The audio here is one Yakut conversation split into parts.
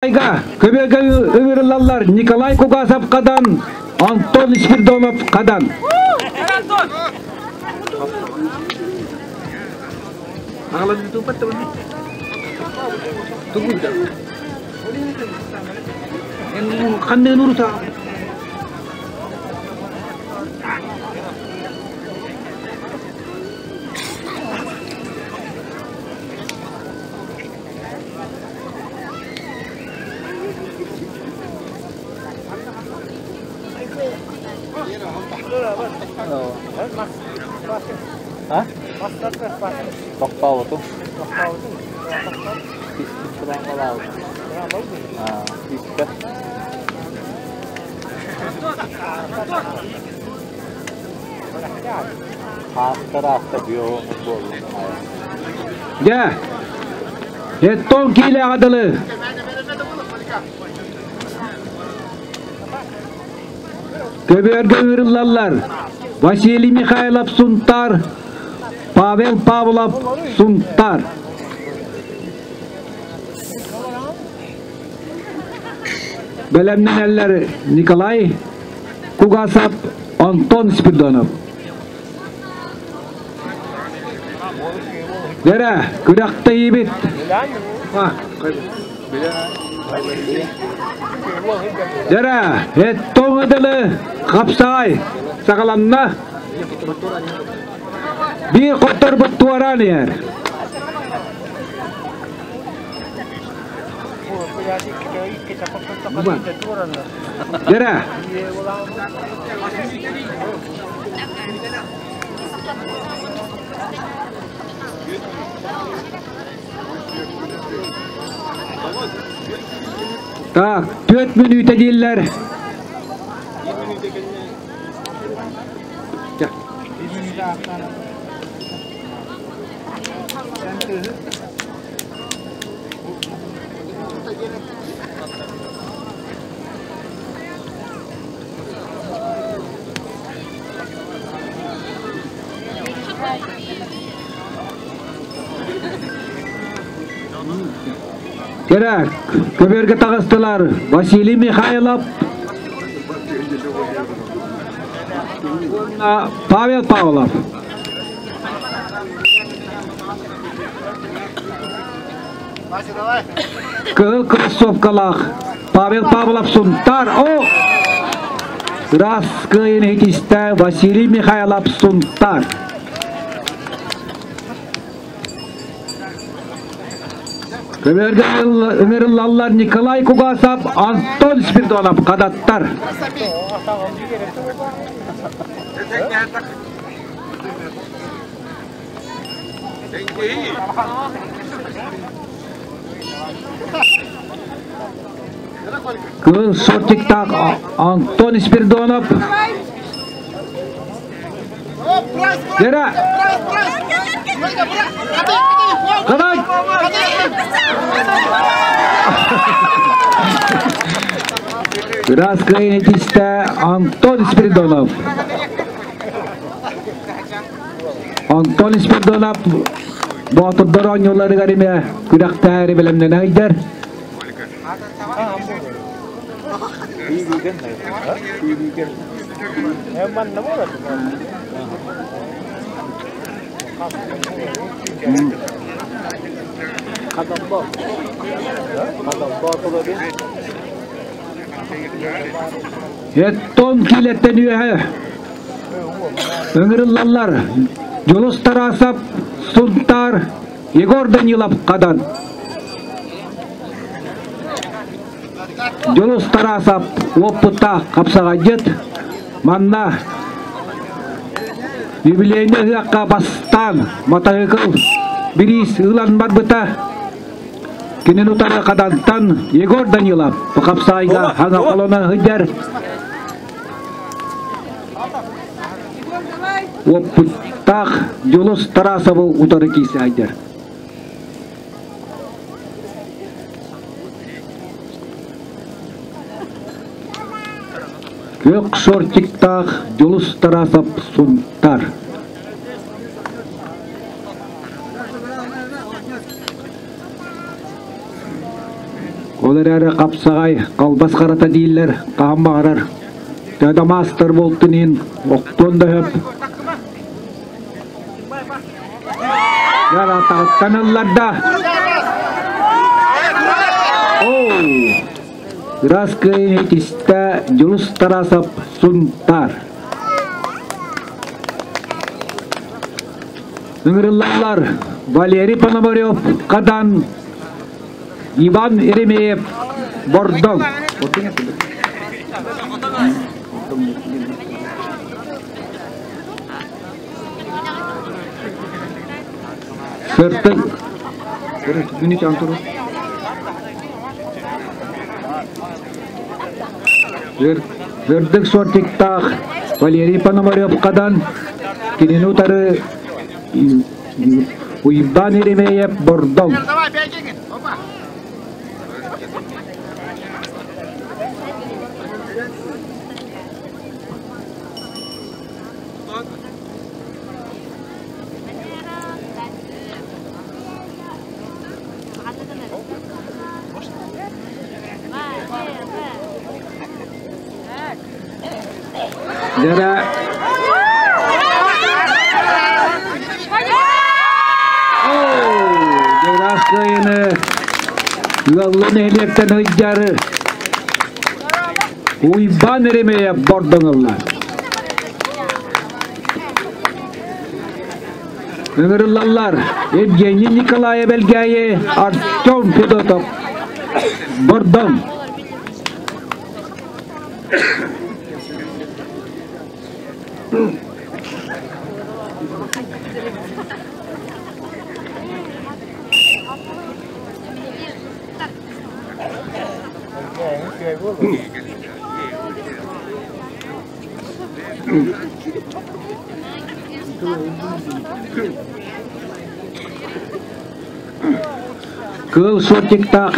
Айга көбөкө ыҥырыллаллар Николай Кугасов Хадан, Антон Спирдонов Хадан. Ханныгын урута? Тохтообутум. Испэ. Аастар-ааста бүө буоллум. Дьэ, Эттон киилээҕэ дылы. Көбүөргэ ыырыллаллар. Василий Михайлов Сунтар, Павел Павлов Сунтар. Бэлэмнэнэллэр Николай Кугасов, Антон Спиридонов. Дэрэ, күрэхтэһиибит. Дэрэ, эттоҥ ыдылы хапсаҕай саҕаланна. Биир хотторбут туораан иһэр. Дэрэ. Так, 4 мүнүүтэ дииллэр. Керек, көберге таҕыстылар Василий Михайлов уонна Павел Павлов. Кыһыл кроссовкалаах Павел Павлов Сунтар. О! Ыраас кыайын иһитистэ Василий Михайлов Сунтар. Көмөргө ыҥырыллаллар Николай Кугасов, Антон Спиридонов кадаттар. Кыһыл шортиктаах Антон Спиридонов. Гера! Давай! Ыраас кыайын этистэ Антон Спиридонов. Антон Спиридонов Боотурдар оонньууларыгар эмиэ күрэхтэһээри бэлэмнэнэ сылдьар. Эттон киилэттэн үөһэ Ыҥырыллаллар Дьулус Тарасов, Сунтаар, Егор Данилов Хадан. Дьулус Тарасов уоппуттаах хапсаҕайдьыт. Манна юбилейный ыһыахха бастаан матаһыкыл бириис ылан барбыта. Кинини утары Хадантан Егор Данилов хапсаҕайга хаҥа холонон сылдьар. Уоппуттаах Дьулус Тарасовы утары киирсэ сылдьар. Күөх шортиктаах Дьулус Тарасов Сунтар. Ол эрээри хапсаҕай, халбас харата дииллэр, хаһан баҕарар. Төһө да маастар буолтун иһин охтуон да сөп. Дьэ, ылларда. Оу! Ыраас кыайын итистэ Дьулус Тарасов Сунтаар. Ыҥырыллаллар Валерий Пономарев Хадан, Иван Еремеев Бордоҥ. Сыртын Сырдык сортиктаах Валерий Пономарев Хадан кинини утары Уйбаан Еремеев Бордоҥ. Дьэ Дьыраас кыайыны ыаллы нэһилиэктэн ыйдьары Уйбаан Еремеев бордоҥ ылла. Ыҥырыллаллар Евгений Николаев Элгээйи, Артем Федотов, Бордоҥ. Кыыл Сотиктаах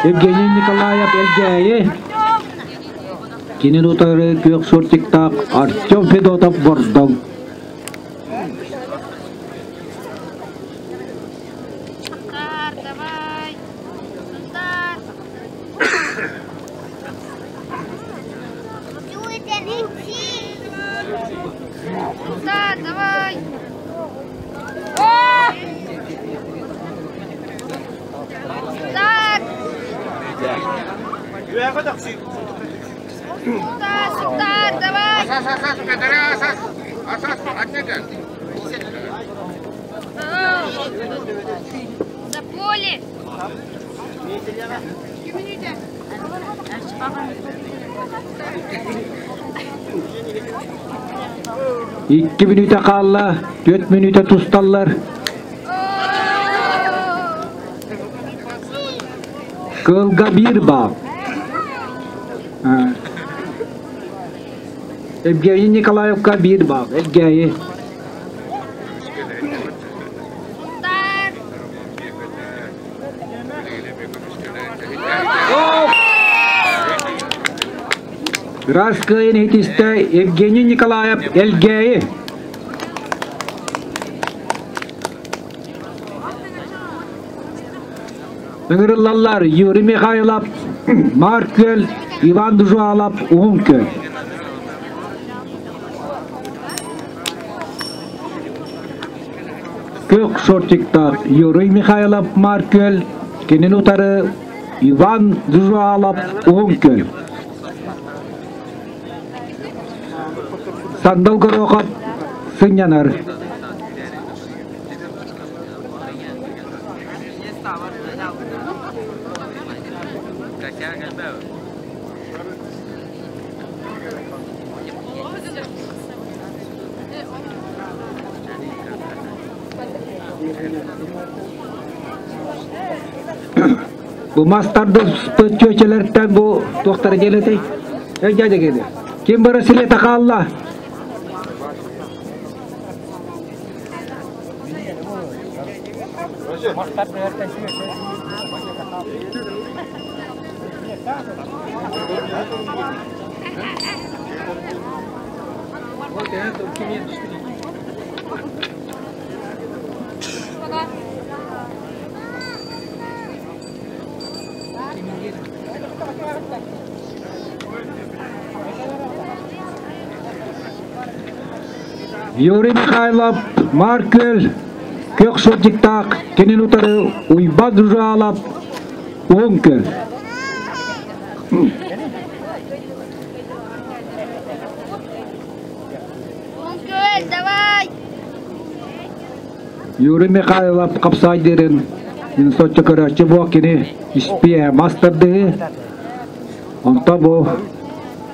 Евгений Николаев Элгээйи, кинини утары күөх сортиктаах Артем Федотов Бордоҥ. Давай! Так! Сюда, давай! За поле! Икки мүнүүтэ хаалла, түөрт мүнүүтэ тусталлар. Кыылга биир баал. Евгений Николаевка биир баал. Элгээйи. Ыраас кыайын иһитистэ Евгений Николаев Элгээйи. Ыҥырыллаллар Юрий Михайлов, Марк Күөл, Иван Дужуалов, Уһун Күөл. Күөх шортиктаах Юрий Михайлов Маркүөл, кинини утары Иван Дужуалов Уһун Күөл. Сандал Горохов сынньанар. Бу мастардыспыт чүөчэлэртэн бу туохтара диэн этэй? Өй дядя Ким бара силета хаалла? Юрий Михайлов, Маркөл, Көх Сотиктаах, кинин утары Уйбан Жужалов, Уһун Күөл. Уһун Күөл, давай! Юрий Михайлов хапсаайдырын мин соччо көрөөччү буо кини испиэ мастардыһы. Онто бу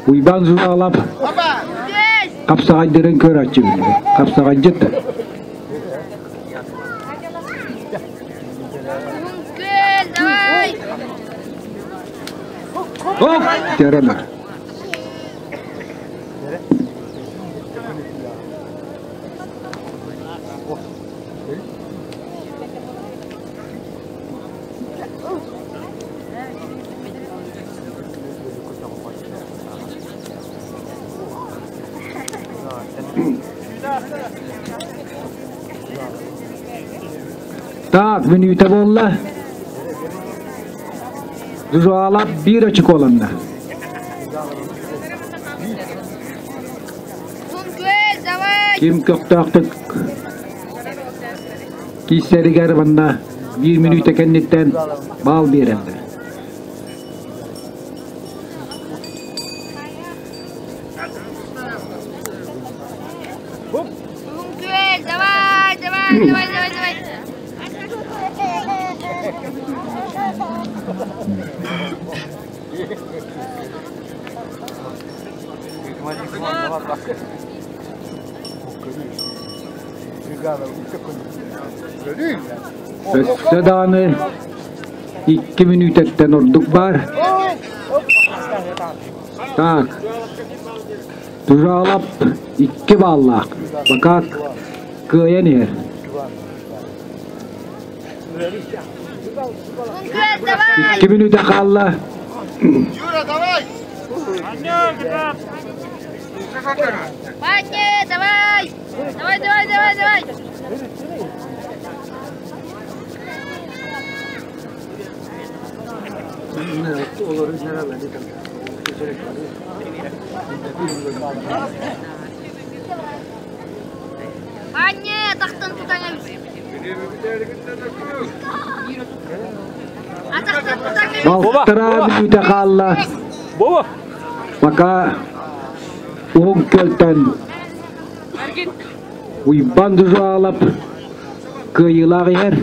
Уйбан Журалов хапсаҕайдырын көрөөччү хапсаҕайдьыт. Күөл, давай! Оп, терена. Так, мүнүүтэ буолла. Жуалап биир очуколанна. Ким көхтөөхтүк кииссэригэр манна биир мүнүүтэ кэнниттэн баал биэрэллэр. Давай, давай, давай, давай, давай. Өссө даҕаны икки мүнүүтэттэн ордук баар. Так, Тужалап икки бааллаах. Пока кыайан иһэр. Икки мүнүүтэ хаалла. Юра, давай! Ваня, давай! Давай, давай, давай, давай! Ваня, тахтан тутан Балтараа мүнүүтэ хаалла. Пока Уһун Күөлтэн Уйбан Дужалап кыайыылаах иһэр.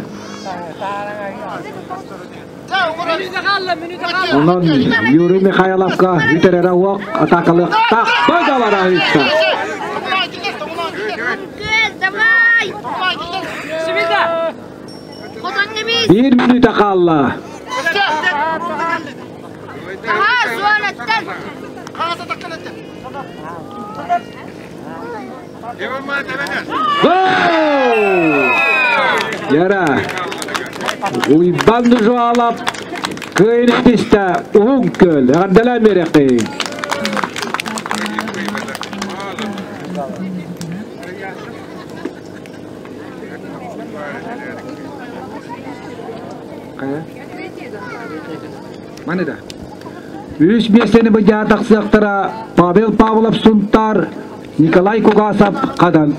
Онон Юрий Михайловка бүтэрэрэ уох атаакалыахтаах дойдолара ыытта. Давай! Биир мүнүүтэ хаалла. Гол! Яра! Уйбан Дужуалап кыайын этистэ Уһун Күөл. Эҕэрдэлээн биэриэххин. Маны да. Үс миэстэни быдьаа тахсыахтара Павел Павлов Сунтаар, Николай Кугасов Хадан.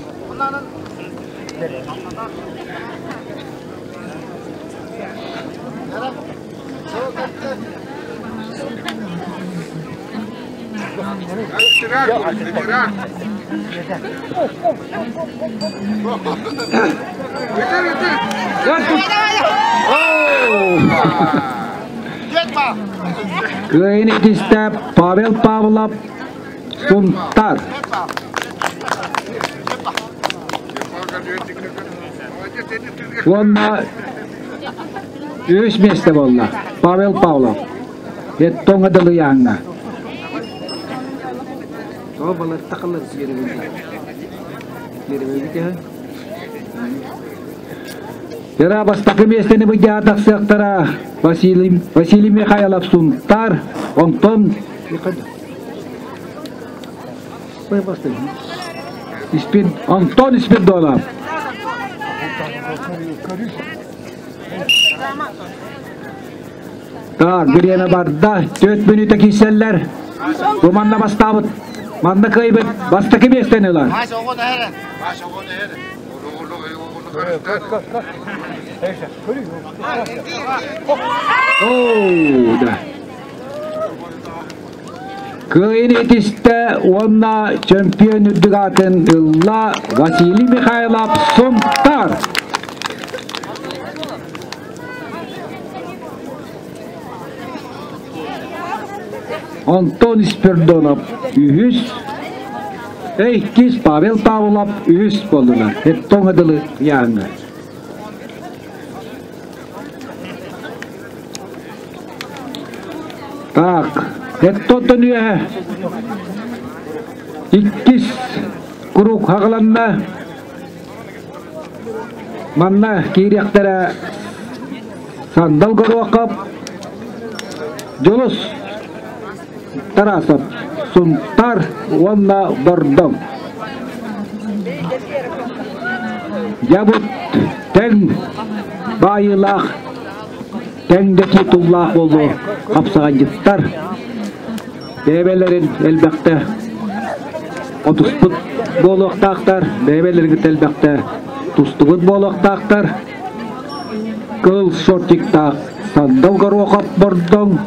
Кыайын итистэ Павел Павлов Сунтар. Уонна үс миэстэ буолла Павел Павлов. Еттоҥа дылыйааҥҥа. Тоҕо балар тахалар Ира бастакы миэстэни быдьаа тахсыахтара Василий, Василий Михайлов Сунтар, онтон Антон Спирдонов. Так, бириэмэ барда. Төрт мүнүүтэ киирсэллэр. Бу манна бастаабыт. Манна кыайбыт. Бастакы миэстэни ылар. Оо, да. Кыайын итистэ уонна чемпион үрдүк аатын ылла Василий Михайлов Сунтар. Антон Спирдонов үһүс, иккис Павел Павлов үһүс буоллулар. Эттоҥа дылы яаңҥа. Так, эттоттон үөһэ иккис круг хаҕыланна. Манна киириэхтэрэ Сандал Горуохап, Дьулус Тарасов, Сунтаар уонна Бордоҥ. Дьабыт тэҥ баайыылаах, тэҥ да титуллаах буолуо хапсаҕайдьыттар бэйэлэрин элбэхтэ отуспут буолуохтаахтар, бэйэлэригит элбэхтэ тустубут буолуохтаахтар. Кыл шортиктаах Сандал Горохов Бордоҥ,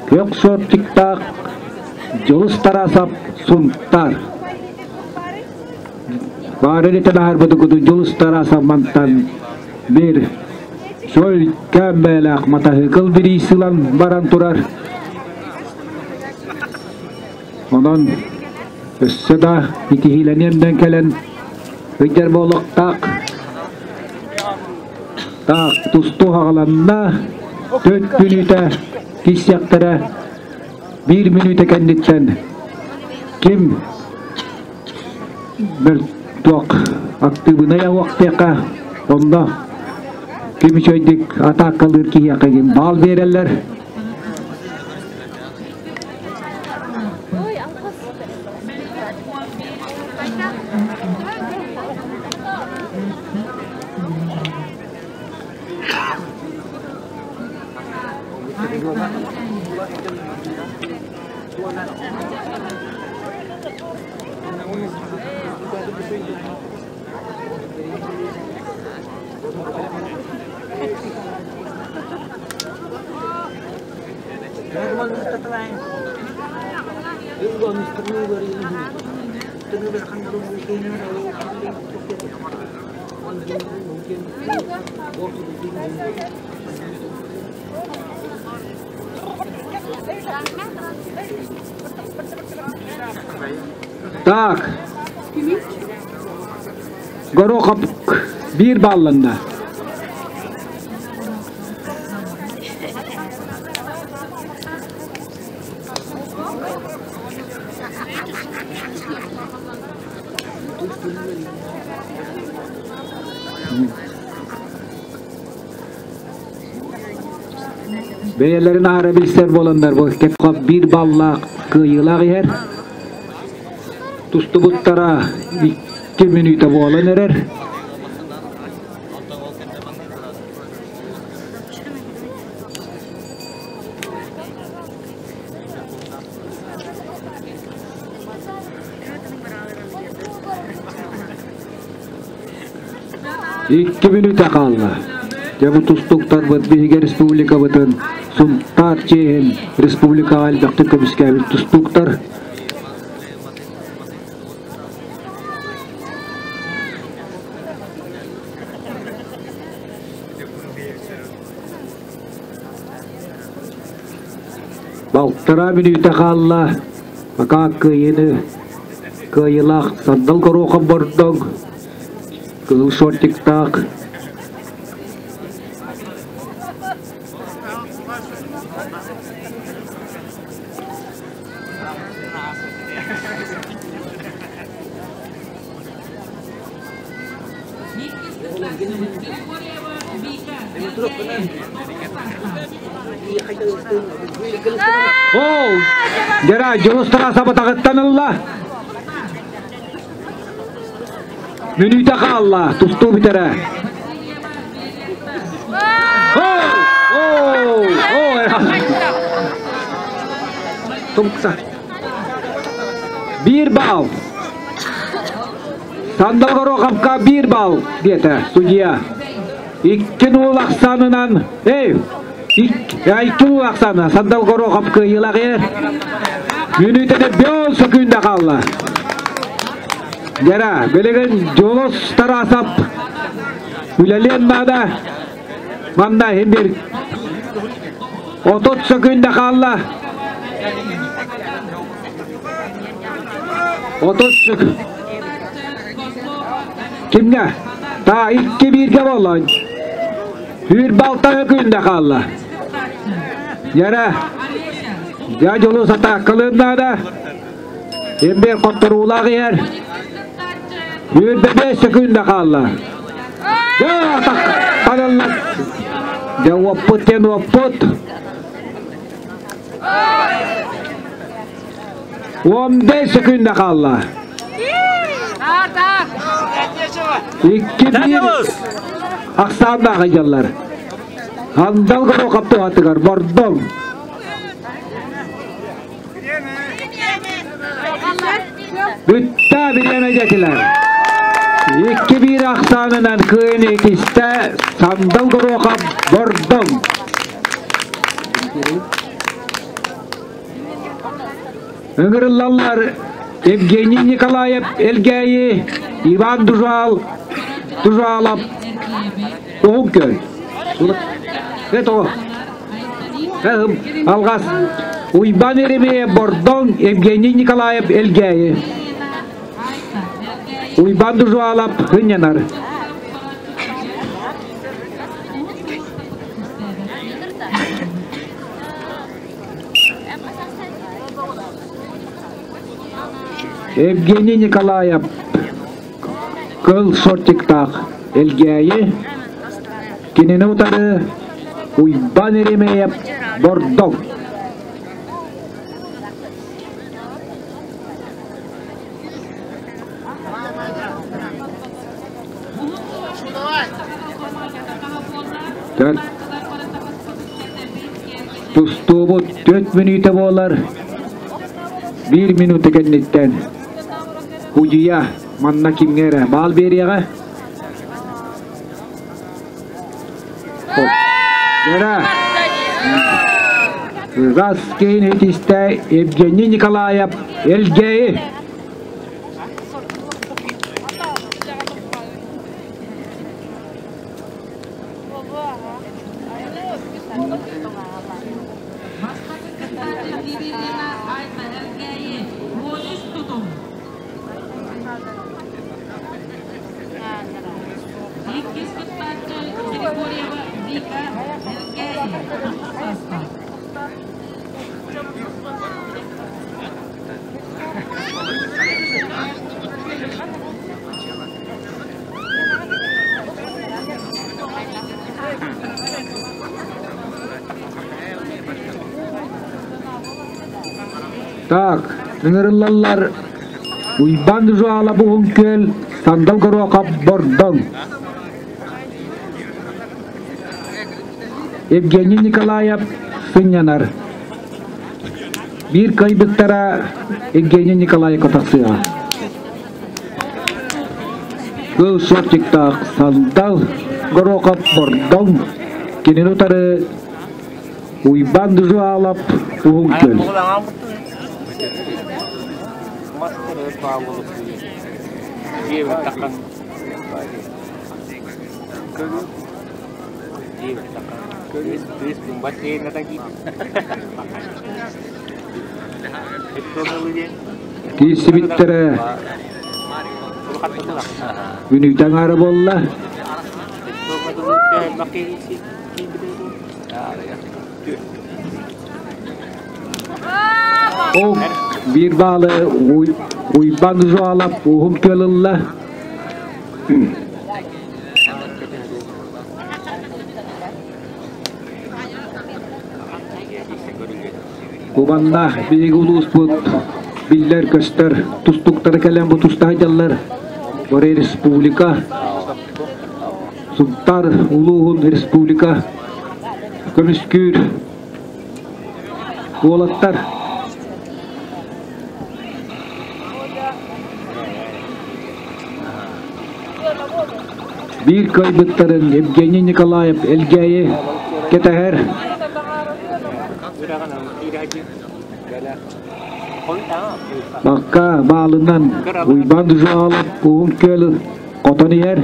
Күөх шортиктаах Дьулус Тарасов Сунтаар. Баарын этэн аһарбыт Дьулус Тарасов мантан бир Сой кээмбээлээх матаһыыкыл бириис ылан баран турар. Онон өссө да итиһиилэниэн кэлэн ыйдар буолуохтаах. Так, тустуу хаҕаланна. Төрт мүнүүтэ киссиэхтэрэ. Биир мүнүүтэ кэнниттэн ким мөлтөх актыыбынай аһуохтыахха онно ким үчүгэйдик атаакалыыр киһиэхэ ким баал биэрэллэр. Так, Горохов биир балланна. Бэйэлэрин аара билсэр буоланнар бу кепхоп биир баллаах кыайыылаах иһэр. Тустубуттара 2 мүнүүтэ буолан эрэр. Икки мүнүүтэ хаалла. Дьэ бу тустууктарбыт биһиги республикабытын Сунтаар чиэһин республикаҕа элбэхтик көмүскээбит тустууктар. Балтараа мүнүүтэ хаалла. Пока кыайыыны кыайыылаах Сандал Горохов Бордоҥ, кыһыл шортиктаах Ол, Гера Дьулустара сабатаҕыттан ылла. Мүнүүтэ хаалла, тустуу бүтэрэ. Оо, оо, Тумса. Биир баал. Сандал Гороховка биир балл диэтэ судья. Икки нуул ахсаанынан, эй, икки нуул ахсаана Сандал Горохов кыайыылаах ер. Мүнүүтэне бөөл сөкүүндэ хаалла. Дьара, билигин Дьулус Тарасов үлэлиэн наада. Манна иһин bir 30 сөкүүндэ хаалла. 30 сөкүүн. Кимҥэ? Та икки бииргэ буолла. Үүр балта өкүүндэ хаалла. Дьара, дьа дьолу сатааккалыын наада. Эмбер хотторуулаах иһэр. Үүрбэ сөкүүндэ хаалла. Дьэ, танылла. Дьэ, уоппут диэн уоппут. 15 сөкүүндэ хаалла. Икки биир ахсааннаах ыйаллар. Андал Горохов туһатыгар Бордоҥ. Бүттэ бириэмэ дьэтилэр. Икки биир ахсаанынан кыайын итистэ Сандал Горохов Бордоҥ. Ыҥырыллаллар Евгений Николаев Элгээйи, Иван Дужал, Дужалов, Уһун Күөл. Это Алгас Уйбан Еремеев Бордоҥ, Евгений Николаев Элгээйи. Уйбан Дужалов Хыннянар. Евгений Николаев кыл сортиктаах Элгээйи кинини утары Уйбан Еремеев Бордоҥ. Тустуубут төрт мүнүүтэ буолар. Биир минута кэнниттэн Худья манна кимҥэ эрэ баал биэриэҕэ. Вера Газ киин итистэ Евгений Николаев Элгээйи Так, ыҥырыллаллар Уйбаан Дужуала Буһун Күөл, Сандал Горуохап Бордоҥ. Евгений Николаев сынньанар. Биир кыайбыттара Евгений Николаевка тахсыаҕа. Кыл шортиктаах Сандал Горохов Бордоҥ кинини утары Уйбаан Дужуалов Уһун Күөл. Киирсибиттэрэ мүнүүтэ аҥаара буолла. Ол биир баалы Уйбан Жуалап уһун күөл ылла. Кубаннаах биһиги улууспут биллэр-көстөр тустуктары кэлэн бу туста сылдьаллар. Бары республика, Сунтаар улууһун республика көмүскүүр уолаттар. Биир кыайбыттарын Евгений Николаев Элгээйи кэтэһэр. Бакка баалынан Уйбаан Дужалов Уһун Күөл хотон иһэр.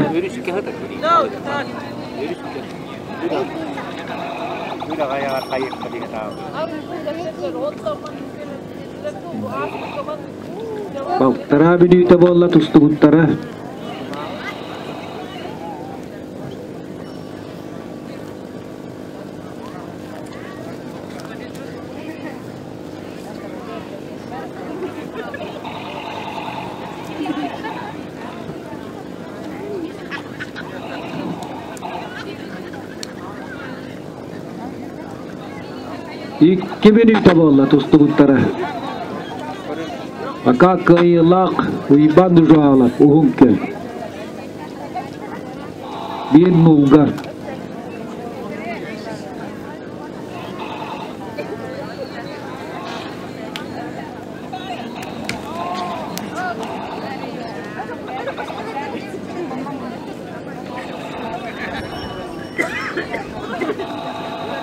Балтараа мүнүүтэ буолла тустубуттара. Икки мүнүүтэ буолла тустубуттара. Пока кыайыылаах Уйбаан Дужалов уһун күн. Биир нулга.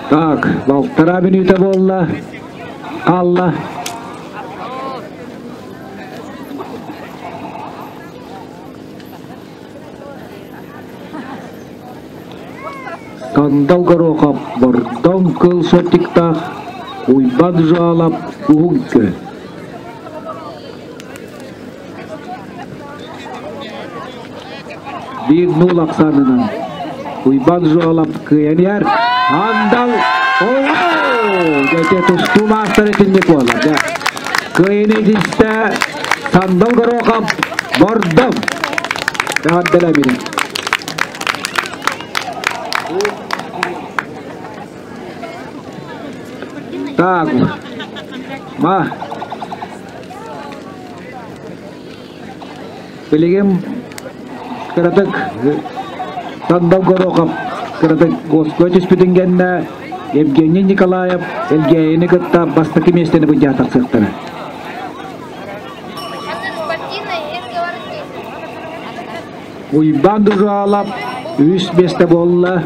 Так, балтараа мүнүүтэ буолла. Хаалла. Сандал Горохов Бордоҥ кыл сотиктаах Уйбаан Жуалап Уһун Күөл. Биир нуул ахсаанынан Уйбаан Жуалап кыайан иһэр. Андал Дьэ тустуу маастара итинник буолар. Дьэ. Кыайыны итистэ Сандал Горохов Бордоҥ. Эҕэрдэлэбин. Так, ма. Билигин кыратык Сандал Горохов кыратык Госкуа түспүтүн кэннэ Евгений Николаев Элгээйини кытта бастакы миэстэни былдьаан тахсыахтара. Уйбаан Дужалов үс миэстэ буолла.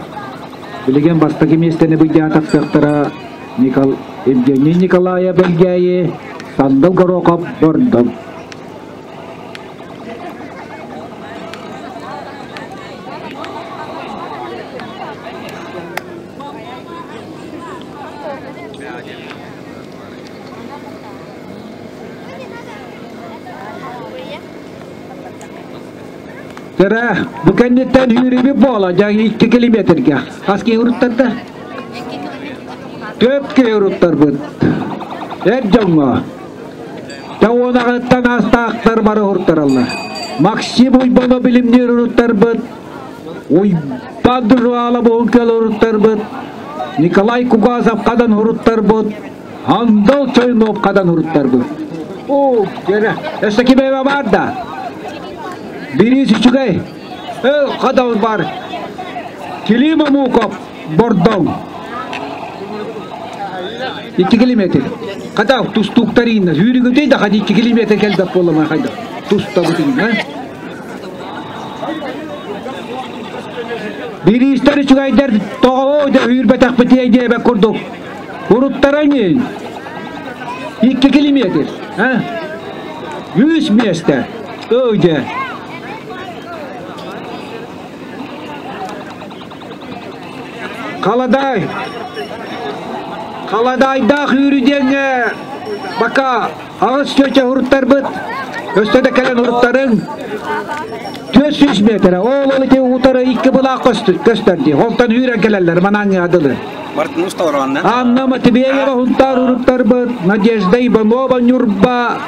Билигин бастакы миэстэни былдьаан тахсыахтара Никол... Евгений Николаев Элгээйи, Сандал Горохов Бордоҥ. Кыра, бу кэнниттэн үүрүбүт буола, дьаҥ 2 километрга. Хас киһи уруттарда? Көп киһи уруттарбыт. Эр дьоҥҥо. Тоҕуонаҕыттан аастаахтар бары уруттараллар. Максим Уйбано билимниир уруттарбыт. Уйбан Дужуала Буһункел уруттарбыт. Николай Кугасов хадан уруттарбыт. Андал Чойнов хадан уруттарбыт. О, дьэрэ, өссө ким эбэ бар да? Бириис үчүгэй. Өл хадан бар. Клим Омуков, Бордоҥ. 2 километр. Хата тустууктар ииннэ. Сүүрүгүтэй да хати 2 километр кэлбэт буолла хайда. Тустабытын, а? Бириистэр үчүгэйдэр тоҕо да үүрбэтэхпитий диэбэт курдук. Уруттара ини 2 километр, а? Үс миэстэ. Өө Халадаай. Халадаайдаах үүрү диэҥҥэ бака аҕыс чөчө уруттарбыт. Өссө да кэлэн уруттарыҥ. 400 метрэ. Ол ол ити утары икки былаах көстөр дии. Холтон үүрэн кэлэллэр манаҥҥа дылы. Анна Матвеева Хунтаар уруттарбыт, Надежда Иванова Ньурба,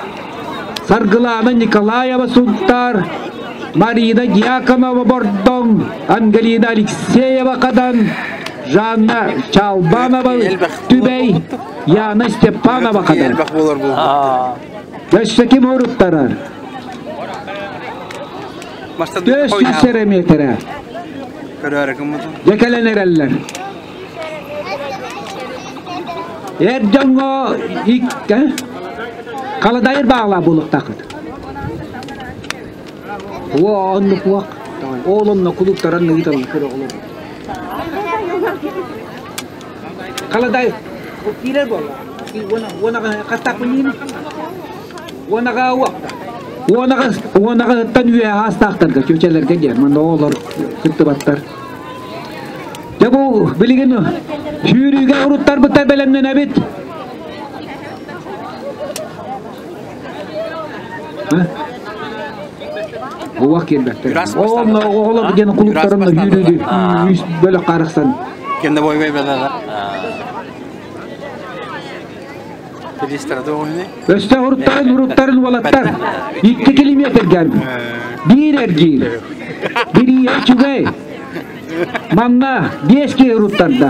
Саргылаана Николаева Сунтаар, Марина Дьяконова Бордоҥ, Ангелина Алексеева Хадан, Жанна Чалбанова Түбэй, Яна Степанова Хадан. Өссө ким уруттарар? 400 эрэ метрэ. Дьэ кэлэн эрэллэр. Эр дьоҥҥо икки халадайыр баҕалаах буолуохтааххыт. Уо, оннук уох. Ол онно кулууптарын ыыталлар кыра оҕолор. Халадай киирэр буолла. Уонаҕа хаттаахпын Уонаҕа уопта. Уонаҕа уонаҕыттан үөһэ аастаахтарга чүөчэлэргэ диэн манна оҕолор кыттыбаттар. Дьэ бу билигин сүүрүүгэ уруттарбыттар бэлэмнэнэбит. Уох киирбэттэр. Онно оҕолор диэн кулуктарын сүүрүүнү үс бөлөх арахсан. Кэннэ бойбай бэлэҕэ. Өстөөх уруттарын уруттарын уолаттар 2 километргар биир эргиир. Бирииһэ үчүгэй. Манна 5 киһи уруттарда.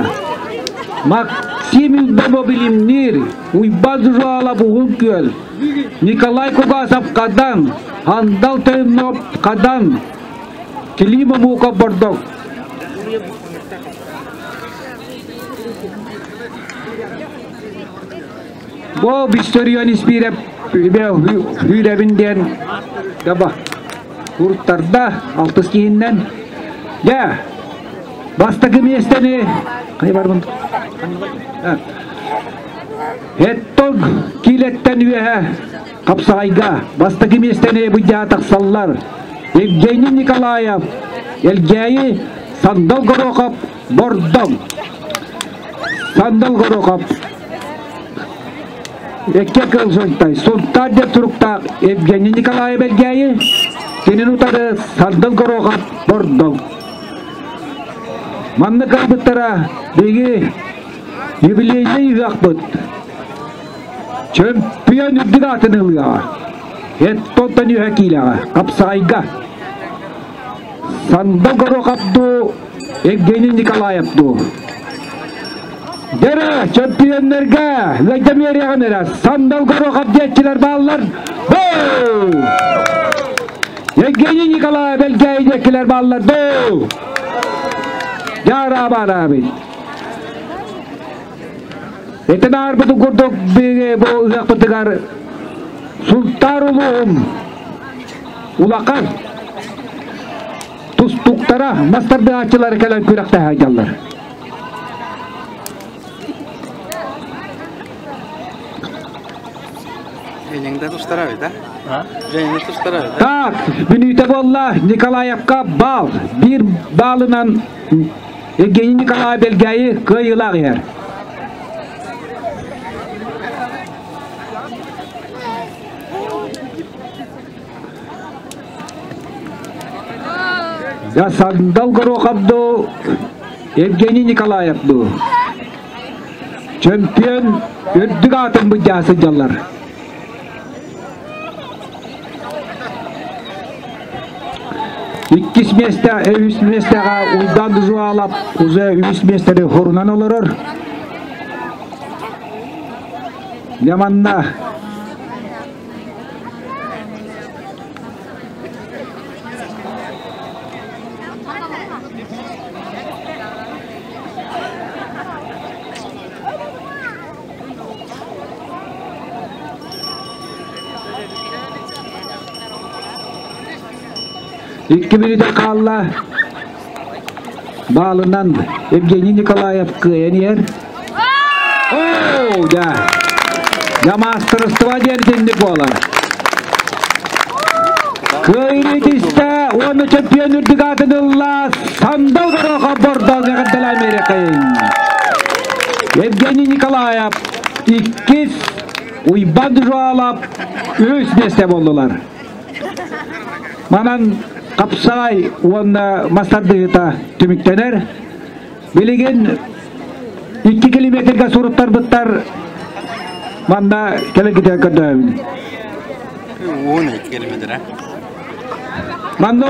Максим Илбобо билимниир, Уйбаан Жуалап Уһун Күөл, Николай Кугасов Хадан, Андал Тойонов Хадан, Клим Омуков Бордок. Бу Бисторион Испиирэп Hүүрэбин диэн даба уруттарда алтыс киһиннэн. Дьэ, бастакы миэстэни хайа барбын Эттон киилэттэн үөһэ хапсаҕайга бастакы миэстэни быдьаа тахсаллар. Евгений Николаев, Элгээйи, Сандал Горохов, Бордоҥ. Сандал Горохов Экке кыл Сунтай, Сунтаар диэн туруктаах Евгений Николаев Элгээйи, кинини утары Сандал Горохов Бордоҥ. Манна кырбыттара биһиги юбилейный ыһыахпыт чөмпүйүөн үрдүк аатын ылыаҕа. Эттонтон үһэ киилэҕэ, хапсаҕайга. Сандал Горохов дуу, Евгений Николаев дуу. Дэрэ, чөмпүйүөннэргэ ыалдьамыарыаҕын эрэ Сандал Горохов диэччилэр бааллар. Бу! Евгений Николаев Элгээйи диэккилэр бааллар. Бу! Дьаараабараабый. Этин аарбытын курдук биһиги бу ыһыахпытыгар Сунтаар улууһун улахан тустууктара мас тардыһааччылары кэлэн күрэхтэһэ сылдьаллар. Женяңда тустарабыт, а? Женя тустарабыт. Так, мүнүүтэ буолла Николаевка баал. Биир баалынан Евгений Николаев Белгээйи кыайыылаах иһэр. Я Сандал Горохов дуу, Евгений Николаев дуу. Чемпион үрдүк аатын быдьаа сылдьаллар. Иккис миэстэ, үс миэстэҕэ Уйбаан Дужуалап уже үс миэстэни хорунан олорор. Яманна Икки мүнүүтэ хаалла. Баалынан Евгений Николаев кыайан иһэр. Оо, да. Я маастарыстыба диэн итинник буолар. Кыайыы түстэ уонна чемпион үрдүк аатын ылла Сандал Горохов Бордоҥ эҕэрдэлээн Америкайын. Евгений Николаев иккис, Уйбан Дужуалап үһүс миэстэ буоллулар. Манан хапсаҕай уонна мас тардыһыыта түмүктэнэр. Билигин 2 километрга суруттарбыттар манна кэлэн көрдөөбүн. 12 километр. Манна